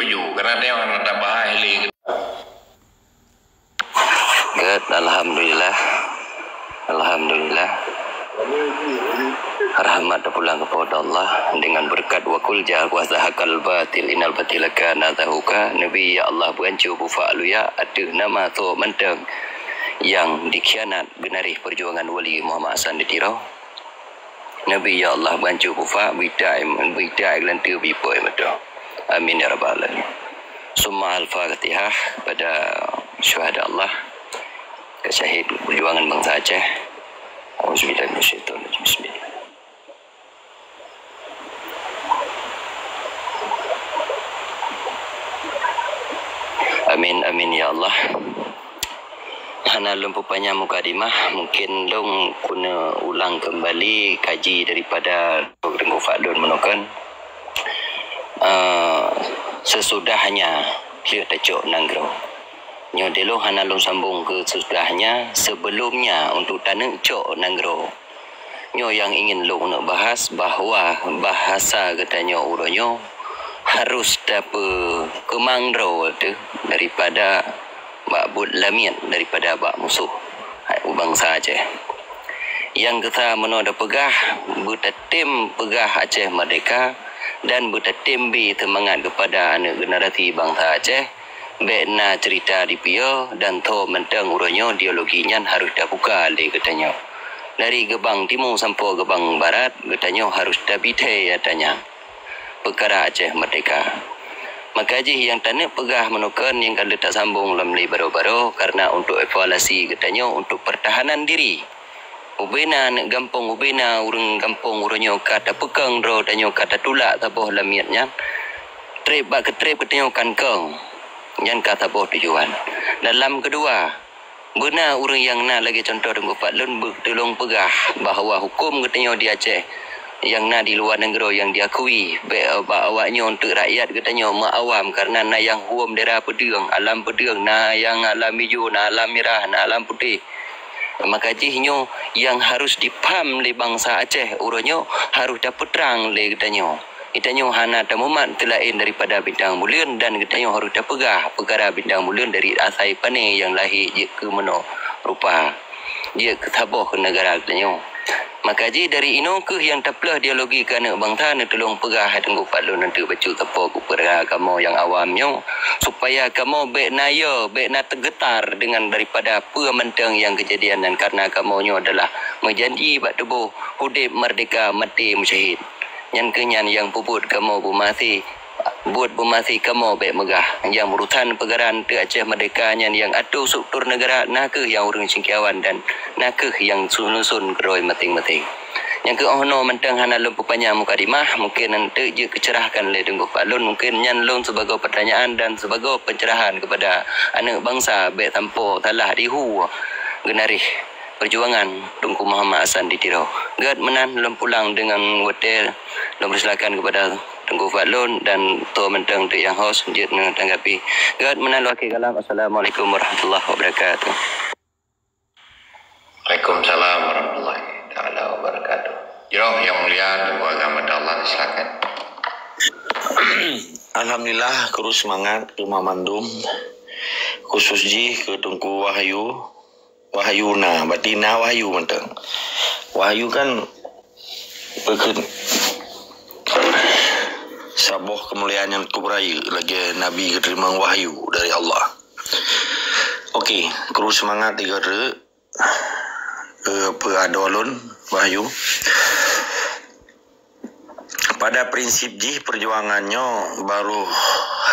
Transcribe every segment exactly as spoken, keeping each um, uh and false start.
Ju, karena dia orang tambah ahli. Gét, alhamdulillah. Alhamdulillah. Rahmat pulang kepada Allah dengan berkat wa qul jaa wa zahaqal batil innal batila kana zahuqa. Nabi, ya Allah, beuancu bufak luya ateueh nama tho mantong yang dikhianat geunarih perjuangan Wali Muhammad Hasan di Tiro. Nabi, ya Allah, beuancu bufak, beuitai, beuitai geulante, beuipoi meudoh. Amin ya rabbal alamin. Summa al-Fatihah kepada syuhada Allah, ke syahid perjuangan bangsa Aceh. Auzubillahi minasyaitonir rajim. Bismillah. Amin, amin ya Allah. Hana lôn peupanyang mukadimah, mungkin lôn keuneuk ulang keumbali kaji daripada Teungku Fadlun meunoe kan. Eh, sesudah nyan lheueh tacok nanggroe. Nyoe dilôn hana lôn sambong keu sesudah nyan, sebelum nyan untuk taneuk cok nanggroe. Nyoe nyang ingin lôn neuk bahas, bahwa bahasa geutanyoe uroe nyoe harus tapeukeumang droe teuh daripada bak buet lamiet, daripada bak musoh bansa Aceh. Nyang keusa meunoe tapeugah, beutatem peugah Aceh merdeka dan beutatem bi seumangat keupada aneuk generasi bansa Aceh. Bék na ceurita dipiôh dan tho mantong uroe nyoe ideologi nyan harôh tabuka lé geutanyoe. Dari geubang timu sampoe geubang barat, geutanyoe harôh tabithée ata nyan. Peukara Aceh merdeka. Maka jih nyang taneuk peugah meunoe kon nyang ka lheueh tasambong lam lé baroe-baroe, karena untuk evaluasi geutanyoe untuk pertahanan diri. Ubena aneuk gampông, ubena ureuëng gampông uroe nyoe ka tapeukong droe tanyoe ka tatulak saboh lamiet nyan. Treb bak keutreb geutanyoe kan kong. Nyan ka saboh tujuan. Dan lam keudua, beuna ureuëng nyang na lagée cuntoh Teungku Fadlun beutulông peugah bahwa huköm geutanyoe di Aceh nyang na di luwa nanggroe nyang diakui bék bak awak nyoe untuk rakyat geutanyoe meuawam, karena na nyang huköm daerah peudeueng, alam peudeueng, na nyang alam ijo, na alam mirah, na alam putéh. Maka jih nyoe nyang harôh jipaham lé bansa Aceh uroe nyoe harôh tapeutrang lé geutanyoe. Geutanyoe hana tamumat teulaén daripada bintang buleuen dan geutanyoe harôh tapeugah peukara bintang buleuen dari asai pané nyang lahé jeuet keu meunoe rupa, jeuet keu saboh keu neugara geutanyoe. Maka jih dari inoe kheueh nyang taplôh ideologi keu aneuk bansa neutulông peugah hai Teungku Fadlun nanti bacut sapoe keu peuraya kamoe nyang awam nyoe, supaya kamoe bék na yo, bék na teugeutar dengan daripada peue mantong nyang keujadian nyan, karena kamoe nyoe adalah meujanji bak tuboh udeb merdeka maté meusyahid. Nyan kheueh nyan nyang peubuet kamoe beumaséh, buet beumaséh kamoe bék meugah. Nyang urusan peugara teu Aceh merdeka nyan nyang atoe struktur neugara na kheueh nyang ureuëng singkiawan dan na kheueh nyang susun keudroe maséng-maséng. Nyang keu óh noe mantong hana lôn peupanyang mukadimah, mungkin nanti jeuet keuceurahkan lé Teungku Fadlun, mungkin nyan lôn sibagoe peutanyaan dan sibagoe pencerahan keupada aneuk bansa bék sampoe salah dihu geunarih perjuangan Teungku Muhammad Hasan di Tiro. Gét meunan lôn pulang deungon watée lôn peusilakan keupada Teungku Fadlun dan toh mantong teuk nyang host jeuet neutanggapi. Gét meunan lôn akhé kalam. Assalamualaikum warahmatullahi wabarakatuh. Waalaikumsalam warahmatullahi taala wabarakatuh. Jroh Yang Mulia Teungku Agam Abdallah, silakan. Alhamdulillah, kru seumangat keu mandum, khusus jih keu Teungku Wahyu, Wahyuna, berarti na wahyu mantong. Wahyu kan bukon saboh keumuliaan nyang kubra lagée nabi geuteurimong wahyu dari Allah. Oke, kru seumangat tiga re, eh, peuadoe lôn wahyu. Pada prinsip jih perjuangan nyoe baru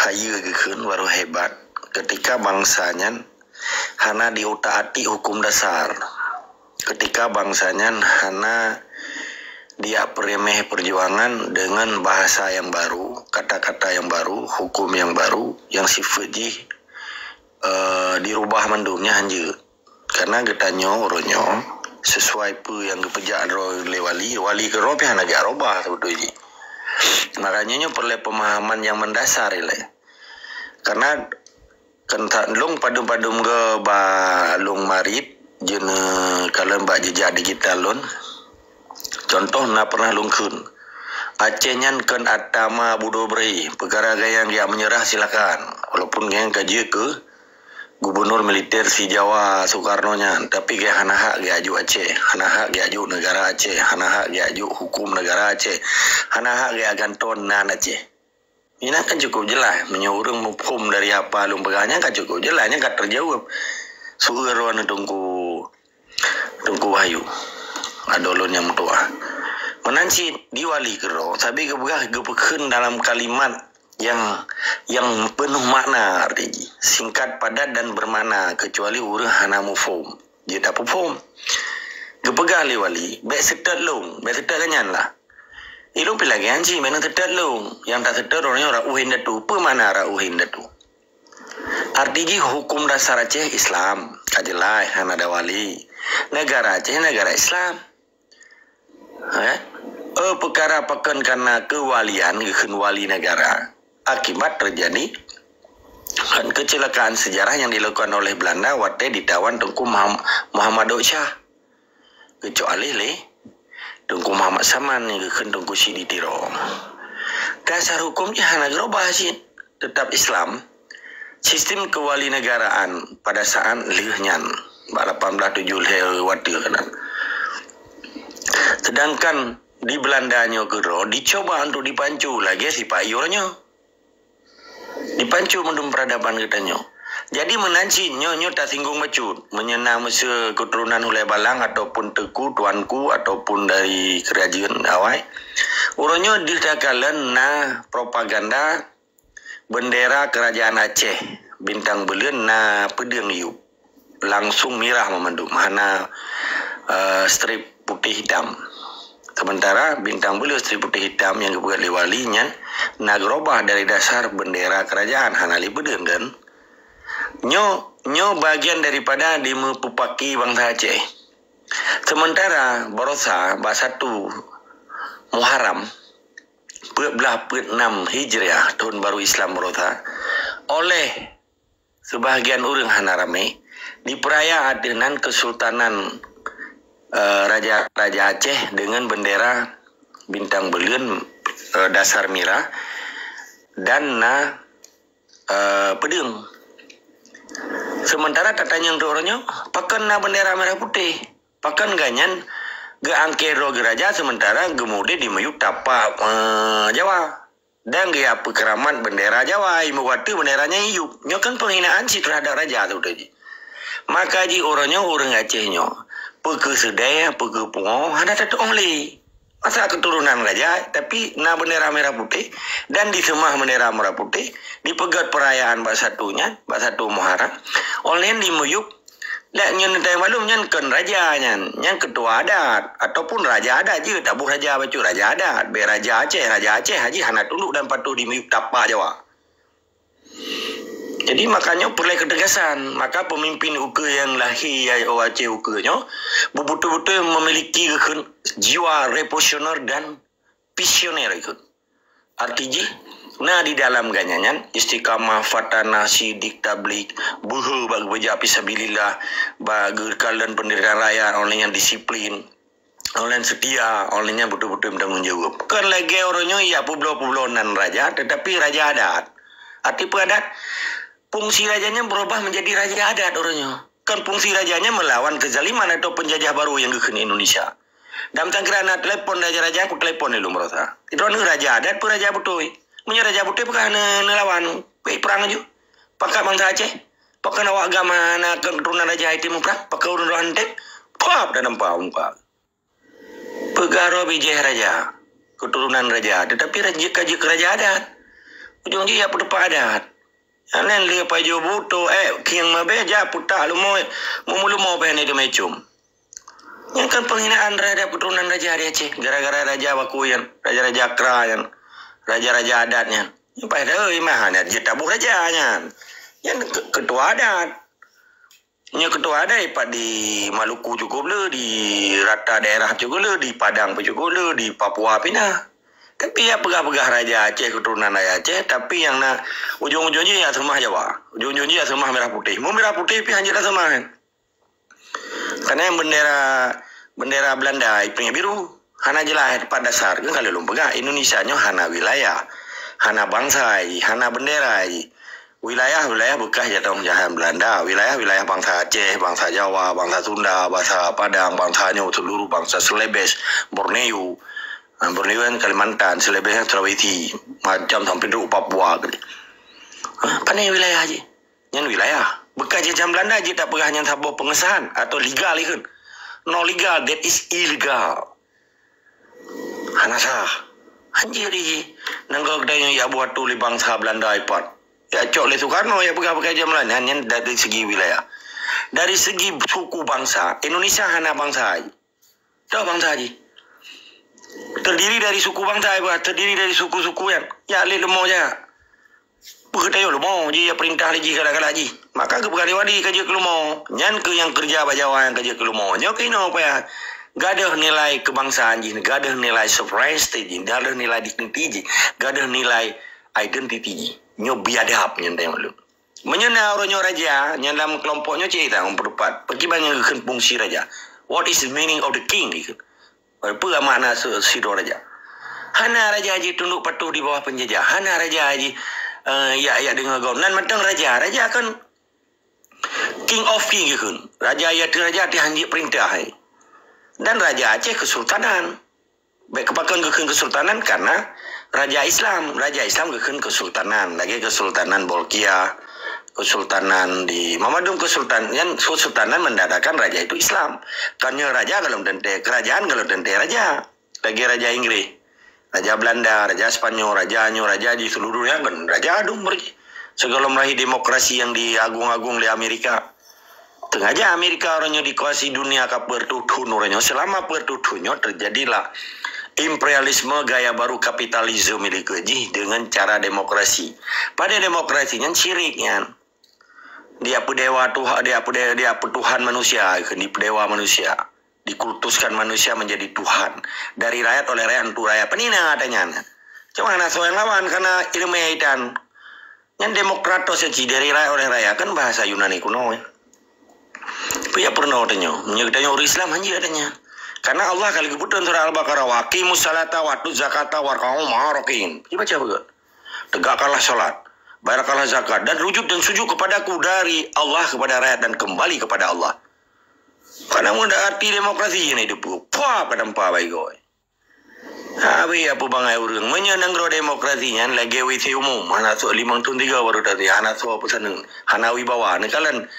hayeue geukheun, baru hebat. Ketika bansa nyan hana diutak-atik hukum dasar. Ketika bansa nyan hana diak peuremeh perjuangan dengan bahasa yang baru, kata-kata yang baru, hukum yang baru, yang sifat jih, eh, dirubah mandum nyan hanjeuet. Karena geutanyoe uroe nyoe sesuai peue nyang geupeujak droe lé wali, wali keudroe pih hana geurubah sebetulnya. Makanya nyoe perlu pemahaman yang mendasar ilée. Karena kan that lôn padum-padum ge ba lôn marit jeune kalon bak jejak digital lôn. Contoh na pernah lôn kheun, Aceh nyan kon atra ma budo bri. Peukara gayang jak meunyeurah silakan. Walaupun gayang ka jeuet keu gubunur militer si Jawa Soekarno nyan, tapi gayang hana hak geuyak jok Aceh, hana hak geuyak jok neugara Aceh, hana hak geuyak jok huköm neugara Aceh, hana hak geuyak gantoe nan Aceh. Inan kan cukup jeulaih. Meunyoe ureuëng muphom dari apa lôn peugah nyan ka cukup jeulaih, nyan ka teujaweueb. Seueur droeneuh Teungku, Teungku Wahyu, adoe lôn nyang meutuah. Meunan cit di Wali keudroe sabe geupeugah, geupeukheun dalam kalimat yang yang penuh makna, arti jih singkat, padat dan bermakna, kecuali ureuëng hana muphom. Jeuet tapuphom. Geupeugah lé Wali, bék seutôt lôn, bék seutôt geuh nyan lah. Ilôn pih lagée nyan cit, bék neuseutôt lôn. Nyang taseutôt droeneuh rot ueh indatu. Peue makna rot ueh indatu? Arti jih huköm dasar Aceh Islam, ka jeulaih hana ada wali. Neugara Aceh neugara Islam. Eh? Eh, peukara pakon kana keuwalian geukheun wali neugara akibat teujadi keucilakaan seujarah nyang dilakukan oleh Beulanda watée ditawan Teungku Muham-, Muhammad Dok Syah. Geucok aleh lé Teungku Muhammad Saman nyang geukheun Teungku Chik di Tiro. Dasar huköm jih hana geurubah cit, teutap Islam. Sistem keuwalinegaraan pada saat lheueh nyan, bak lapan belas tujoh lhée watée keunan. Sedangkan di Beulanda nyoe keudroe dicuba untuk dipancu lagée sipa-i uroe nyoe. Dipancu mandum peuradaban geutanyoe. Jadi meunan cit nyoe, nyoe tasinggong bacut. Meunyoe na meuseu keuturonan Hulai Balang ataupun Teungku, Tuanku ataupun dari keurajeuen awai, uroe nyoe deuh takalon na propaganda bendera Kerajaan Aceh, bintang buleuen na peudeueng yup. Langsung mirah meumandum, hana, eh, strip putih hitam. Sementara bintang buleuen strip putih hitam nyang geupeugét lé wali nyan na geurubah dari dasar bendera kerajaan, hana lé peudeueng kan. Nyoe, nyoe bagian daripada dimeupaki bansa Aceh. Sementara barosa bak satu Muharram, peuet blaih peuet nam Hijriah, tahun baru Islam barosa, oleh sebahagian ureuëng hana ramé, dipeuraya ateueh nan Kesultanan, eh, Raja-raja Aceh deungon bendera bintang buleuen, eh, dasar mirah dan na, eh, peudeueng. Sementara tatanyong droe nyoe, pakon na bendera merah putih? Pakon gobnyan geuangkée droe geuraja sementara geumudeh di miyueb tapak, eh, Jawa? Dan geujak peukeramat bendera Jawa, i meuwatée bendera nyan iyueb. Nyoe kan penghinaan cit terhadap raja tu tadi. Maka jih uroe nyoe ureuëng Aceh nyoe, peu keuh seudeh, peu keuh pungo, hana tatuoh lé. Masa keuturonan raja, tapi na bendera merah putih, dan diseumah bendera merah putih, dipeugét peurayaan bak satu nyan, bak satu Muharram. Óh lheueh nyan di miyueb, dak nyan teumalum nyan kon raja nyan, nyan ketua adat ataupun raja adat jeuet, taboh raja bacut, raja adat, bék raja Aceh, raja Aceh haji hana tunduk dan patuh di miyueb tapak Jawa. Jadi makanya perlu ketegasan, maka pemimpin ukeue nyang lahé ya, oh, Aceh ukeue nyoe beutôi-beutôi memiliki jiwa revolusioner dan visioner ikut. Arti jih, na di dalam gobnyan nyan istiqamah, fatanah, sidik, tablig, beuhe bak geupeujak fisabilillah, bak geukalon penderitaan rakyat, oleh nyang disiplin, oleh nyang setia, oleh nyang beutôi-beutôi bertanggung jawab. Kon lagée uroe nyoe ya publoe-publoe nan raja, tetapi raja adat. Arti peue adat? Fungsi raja nyan berubah menjadi raja adat uroe nyoe. Kon fungsi raja nyan melawan kezaliman atau penjajah baru nyang geukheun Indonesia. Dan meusangkira na telepon raja-raja, ku telepon lé lôn barosa. Droeneuh raja adat peu raja beutôi? Meunyoe raja beutôi, pakon hana neulawan? Bék prang laju. Pakat bansa Aceh? Pakon awak agam hana keuturonan raja hai timu prang? Pakon ureuëng droe hana tem? Pap dan nampak muka. Peugah droe bijéh raja, keuturonan raja, tetapi raja ka jeuet keu raja adat. Ujong jih ya peuteupat adat. Nyan lheueh pajoh buto, eh, khieng mabée jak putak lumoe, meumulumoe pih hana teumé com. Nyan kan penghinaan terhadap keuturonan raja di Aceh, gara-gara raja baku nyan, raja-raja kra nyan, raja-raja adat nyan. Nyan padahai mah hana jeuet taboh raja nyan. Nyan ke-, ketua adat. Nyoe ketua adat pat di Maluku cukup le, di rata daerah cukup le, di Padang pun cukup le, di Papua pih na. Tapi ya peugah-peugah raja Aceh, keturunan raja Aceh, tapi nyang na ujong-ujong jih ya seumah Jawa. Ujong-ujong jih ya seumah merah putih. Mun merah putih pih hanjeuet seumah kan. Karena yang bendera, bendera Belanda, iping biru. Hana jeulaih pat dasar. Kan kalau lôn peugah, Indonesia nyoe hana wilayah, hana bansa, hana bendera. Wilayah-wilayah bekas jatong jahan Belanda, wilayah-wilayah bangsa Aceh, bangsa Jawa, bangsa Sunda, bangsa Padang, bangsa nyoe seluruh bangsa Celebes, Borneo. Ha, Borneo kan Kalimantan, Celebes kan Sulawesi, macam sampai duduk Papua kali. Ha, pane wilayah jih. Nyan wilayah. Bekas jajahan Belanda jih tak peugah nyan saboh pengesahan atau legal ikheun. No legal, that is illegal. Hana sah. Hanjeuet jih. Nanggroe geutanyoe jak buat tu lé bangsa Belanda ipat. Jak cok lé Soekarno jak peugah bekas jajahan Belanda. Nyan dari segi wilayah. Dari segi suku bangsa, Indonesia hana bangsa. Toh bangsa jih. Terdiri dari suku bangsa, terdiri dari suku-suku nyan. Jak lé leumo jak. Peue geutanyoe leumo jih, ya perintah lé jih galak-galak jih. Maka geupeugah lé Wali ka jeuet keu leumo. Nyan keuh nyang keureuja bak Jawa nyang ka jeuet keu leumo. Nyoe keuh inoe payah gadôh nilai kebangsaan jih, gadôh nilai sovereignty jih, gadôh nilai dignity jih, gadôh nilai identity jih. Nyoe biadab nyan teuh maklum. Meunyoe na uroe nyoe raja, nyan lam kelompok nyoe cit tan peutupat. Pakriban nyang geukheun fungsi raja? What is the meaning of the king? Peue makna se-, sidroe raja? Hana raja jih tunduk patuh di bawah penjajah. Hana raja jih, eh, yak, yak deungoe gob. Nan mantong raja. Raja kan king of king geukheun. Raja ya teu raja teu hanjeuet perintah hai. Dan raja Aceh kesultanan. Baik, keupakon geukheun kesultanan karena raja Islam. Raja Islam geukheun kesultanan. Lagèe Kesultanan Bolkiah, kesultanan di Mamadum, kesultanan, kesultanan menandakan raja itu Islam. Kan nyoe raja golom teuntèe, kerajaan golom teuntèe raja. Lagèe raja Inggris, raja Belanda, raja Spanyol, raja nyoe, raja di seluruh dunia kan raja dum beri. Sigohlom lahé demokrasi nyang diagung-agung lé Amerika. Teungaja Amerika uroe nyoe dikuasai dunia ka peuet reutôh thon uroe nyoe. Selama peuet reutôh thon nyoe terjadilah imperialisme gaya baru kapitalisme milik jih dengan cara demokrasi. Padahai demokrasi nyan syirik nyan. Dia peudewa Tuhan, dia peude-, dia peutuhan manusia, dipeudewa manusia. Dikultuskan manusia menjadi Tuhan. Dari rakyat, oleh rakyat, untuk rakyat. Peue na ata nyan? Cuma hana soe nyang lawan karena ilmu itan. Nyan demokratos ya, ci, dari rakyat, oleh rakyat. Kan bahasa Yunani kuno, ya. Tapi ya pernah tanyoe. Meunyoe tanyoe ureueng Islam, hanjeuet tanyoe. Karena Allah ka lheueh geupeutron surah Al-Baqarah, "Wa aqimus salata wa atuz zakata warka'u ma'ar raki'in." Dibaca begitu. Tegakkanlah salat, bayarkanlah zakat, dan rujuk dan sujud kepadaku dari Allah kepada rakyat dan kembali kepada Allah. Karena mun dak arti demokrasi ni depu. Puah pada empa bai goi. Habis apa bangai ureueng. Meunyoe nanggroe demokrasi nyan lagèe W C umum, hana soe limong thon tiga baru tadi, hana soe apa sana, hana wibawa. Neukalon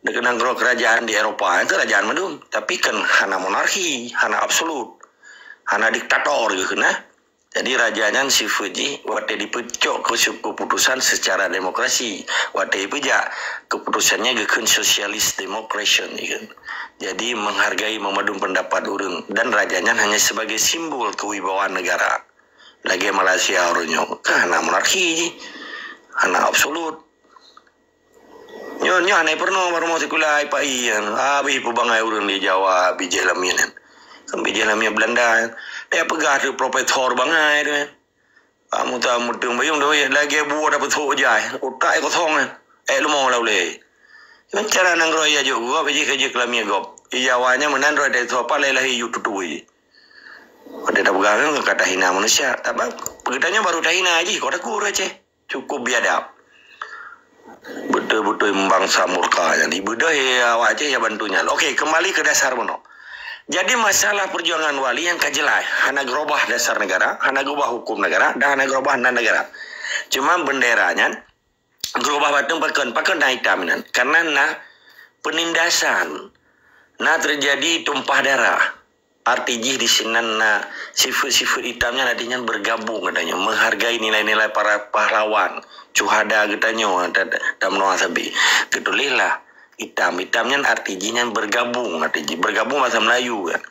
deungon nanggroe kerajaan di Eropa, kerajaan mandum. Tapi kan hana monarki, hana absolut, hana diktator gitu nah. Jadi raja nyan sifeuet jih watèe dipeucok keu-, keputusan secara demokrasi. Watèe ipeujak keputusan nyan geukheun socialist democration gitu. Jadi menghargai memadum pendapat ureueng dan raja nyan hanya sebagai simbol kewibawaan negara. Lagèe Malaysia uroe nyoe, kan hana monarki jih, hana absolut. Nyoe, nyoe hana peurunoe baroe sikula ipai nyan. Habis peubangai ureueng di Jawa, bijéh lamiet nyan. Kan bijéh lamiet Belanda nyan. Dia peugah tu profesor bangai tu nyan. Kamu tak mudeng bayung tu, lagèe buah dapeuet thok jai. Utak kosong nyan. Eh, leumo lah ulèe. Nyan cara nanggroe ya jok gob, bijéh ka jeuet lamiet gob. Di Jawa nyan meunan droe dek soe palai lahé yue tutui. Pada tapeugah nyoe ka tahina manusia. Tapi geutanyoe baru tahina jih, kok takue ureueng Aceh. Cukup biadab. Beutôi-beutôi bangsa murka nyan. Ibeudôh ya awak Aceh ya bantu nyan. Okey, kembali ke dasar meunoe. Jadi masalah perjuangan Wali nyang ka jeulaih, hana geurubah dasar negara, hana geurubah hukum negara, dan hana geurubah nan negara. Cuma bendera nyan geurubah bateng pakon, pakon na itam nyan. Karena na penindasan, na terjadi tumpah darah. Arti jih di sinan na sifeuet-sifeuet itam nyan, arti nyan bergabung katanya, menghargai nilai-nilai para pahlawan, syuhada geutanyoe, dan, dan meunoe sabe. Geutuléh lah itam. Itam nyan arti jih nyan bergabung, arti jih bergabung bahasa Melayu kan.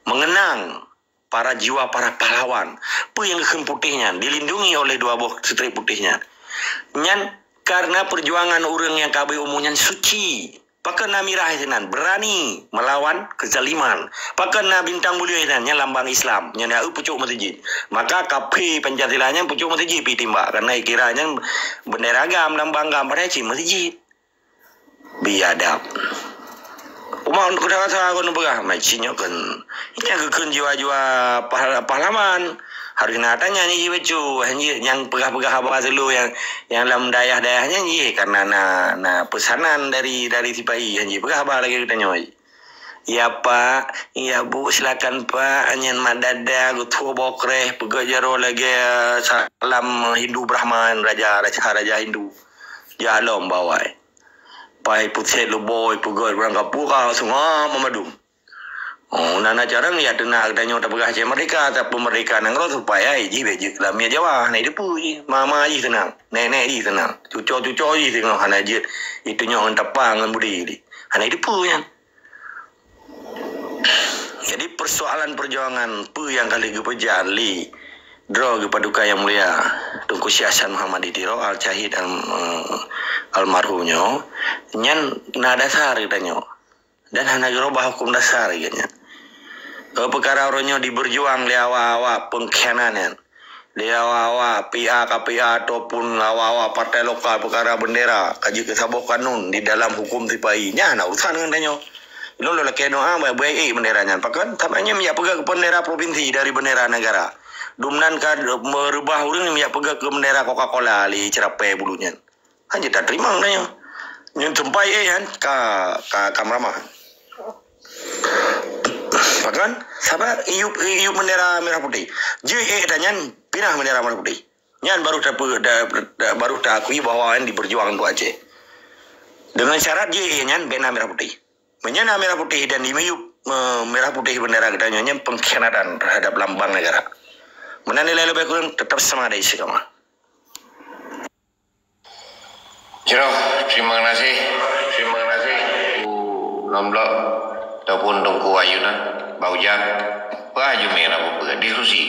Mengenang para jiwa para pahlawan. Peue nyang geukheun putéh nyan? Dilindungi oleh dua boh seutrik putéh nyan. Nyan karena perjuangan ureueng nyang ka abéh umu nyan suci. Pakon na mirah sinan? Berani melawan kezaliman. Pakon na bintang mulia sinan? Nyan lambang Islam. Nyan na pucok meuseujid. Maka kafé Pancasila nyan pucok meuseujid pih timbak. Karena ikira nyan bendera GAM, lambang GAM, padahai cit meuseujid. Biadab. Mak untuk rasa aku nak peugah, macam nyoe kan. Ini aku kan jiwa-jiwa pahla-, pahlawan. Harus nak tanya ni jiwa cu, hanya yang peugah-peugah haba dulu yang, yang dalam dayah-dayahnya ni, karena na, na pesanan dari, dari sipai, hanya peugah haba lagi kita nyoe. Ya Pak, ya Bu, silakan Pak, nyan mak dada, geutuwo bokreh, peugah jaroe lagi, salam Hindu Brahman, raja, raja, raja Hindu. Ya lom bawai. Pai puset luboi peugah urang kapura sunga memadum. Oh, na na carang ya teunak geutanyoe tapeugah cek merdeka, tapi merdeka nanggroe supaya ai jih bejek lamiet Jawa. Nah, itu pun jih. Mama jih tenang, nenek jih tenang, cuco-cuco jih tenang hana jeuet. Itu nyoe ngon tapa ngon budi jih. Hana itu pun nyan. Jadi persoalan perjuangan peue yang kali geupeujali droe geupaduka yang mulia Teungku Syekh Hasan Muhammad di Tiro al-Syahid al, almarhum nyoe nyan na dasar geutanyoe. Dan hana geurubah hukum dasar geuh nyan. Keu peukara uroe nyoe diberjuang lé awak-awak pengkhianat nyan. Lé awak-awak P A K P A ataupun awak-awak partai lokal peukara bendera ka jeuet keu saboh kanun di dalam hukum sipai. Nyan hana urusan ngon tanyoe. Lôn lôn lakée doa baik-baik eh bendera nyan. Pakon? Tapi nyan jak peugah keu bendera provinsi dari bendera negara. Dumnan ka meurubah ureuëng jak peugah keu bendera Coca-Cola lé ceurapée bulu nyan. Hana jeuet tateurimong tanyoe. Nyan teumpat eh kan ka ka ka meuramah. Pakon? Saban iyup iyup bendera merah putih. Jeuet eh tanyan pinah bendera merah putih. Nyan baru tape, da, da, baru taakui bahwa nyan diperjuang untuk Aceh. Dengan syarat jeuet eh nyan bena merah putih. Meunyoe na merah putih dan dimiyup, eh, merah putih bendera geutanyoe nyan pengkhianatan terhadap lambang negara. Meunan nilai lebih kurang tetap sama ada istiqamah. Jroh, terima kasih. Terima kasih. Teungku Lom Blok ataupun Teungku Ayunan, Bang Ujang. Bah jumé lah buku diskusi.